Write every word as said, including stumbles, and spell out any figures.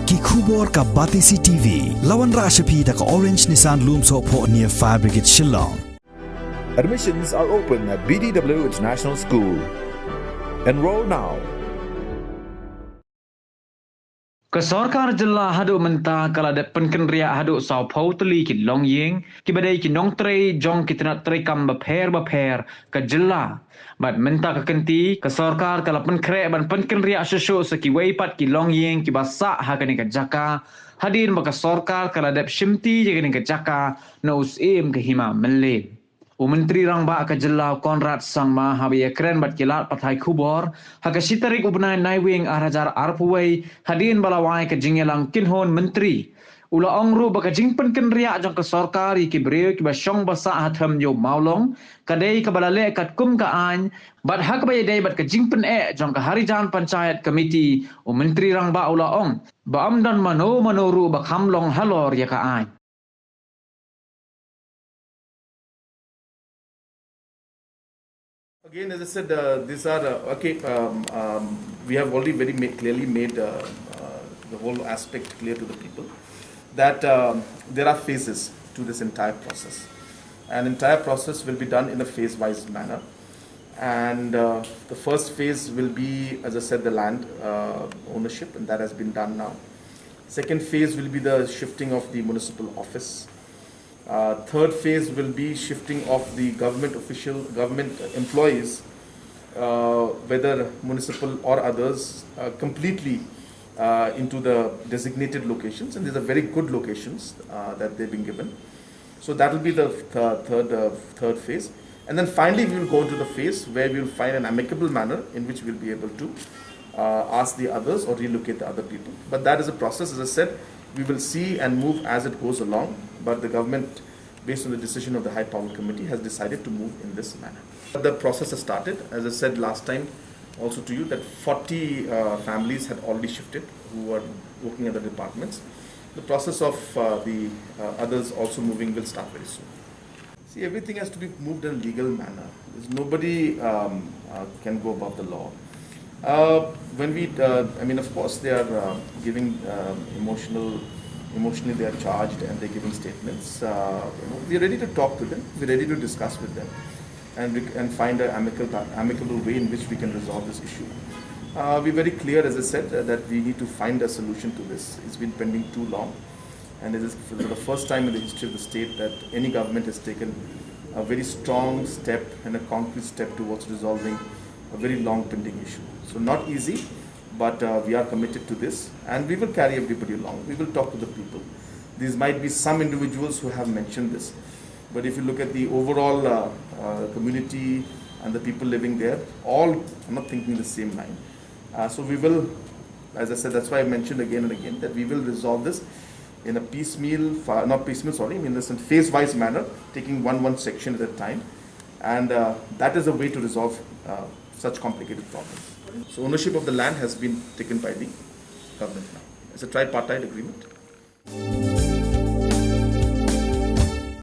Ki khubor ka Batesi T V. La wanrah sha phi da ka Orange Nissan Lumsohphoh near Fire Brigade Shillong. Admissions are open at B D W International School. Enroll now. Ka sorkar jylla haduh mynta ka la dep pynkynriah haduh sawphew tylli ki longïing kiba dei ki nongtrei jong ki tnat treikam bapher bapher ka jylla. Bad mynta ka kynti ka sorkar ka la pynkhreh ban pynkynriah shuh shuh sa kiwei pat ki longïing kiba sah ha kane ka jaka, hadien ba ka sorkar ka la dep shimti ïa kane ka jaka na u syiem ka Hima Mylliem. U Myntri Rangbah ka jylla u Conrad Sangma haba ïakren bad ki lad pathai khubor ha ka shi tarik u bnai Naiwieng ar hajar arphew wei, hadien ba la wai ka jingïalang kynhun myntri, u la ong ruh ba ka jingpynkynriah jong ka sorkar ïa ki briew kiba shong ba sah ha them ïa u mawlong ka dei kaba la leh katkum ka aiñ, bad ha kaba ïadei bad ka jingpyneh jong ka Harijan Panchayat Committee, u Myntri Rangbah u la ong ba ym don mano mano ruh ba kham long halor ïa ka aiñ. Again, as I said, uh, these are uh, okay. Um, um, we have already very ma- clearly made uh, uh, the whole aspect clear to the people that um, there are phases to this entire process. An entire process will be done in a phase-wise manner, and uh, the first phase will be, as I said, the land uh, ownership, and that has been done now. Second phase will be the shifting of the municipal office. Uh, third phase will be shifting of the government official, government employees, uh, whether municipal or others, uh, completely uh, into the designated locations, and these are very good locations uh, that they've been given. So that will be the th- third uh, third phase, and then finally we will go into the phase where we will find an amicable manner in which we'll be able to uh, ask the others or relocate the other people. But that is a process, as I said, we will see and move as it goes along. But the government, based on the decision of the High Power Committee, has decided to move in this manner. The process has started. As I said last time, also to you, that forty uh, families had already shifted who were working at the departments. The process of uh, the uh, others also moving will start very soon. See, everything has to be moved in a legal manner. There's nobody um, uh, can go above the law. Uh, when we, uh, I mean, of course, they are uh, giving uh, emotional, emotionally they are charged and they're giving statements. Uh, you know, we're ready to talk to them. We're ready to discuss with them and, rec- and find an amicable, amicable way in which we can resolve this issue. Uh, we're very clear, as I said, uh, that we need to find a solution to this. It's been pending too long. And it is for the first time in the history of the state that any government has taken a very strong step and a concrete step towards resolving a very long pending issue. So, not easy, but uh, we are committed to this and we will carry everybody along. We will talk to the people. These might be some individuals who have mentioned this, but if you look at the overall uh, uh, community and the people living there, all are not thinking the same line. Uh, so, we will, as I said, that's why I mentioned again and again that we will resolve this in a piecemeal, fa- not piecemeal, sorry, I mean this in phase-wise manner, taking one one section at a time, and uh, that is the way to resolve uh, such complicated problems. So ownership of the land has been taken by the government now. It's a tripartite agreement.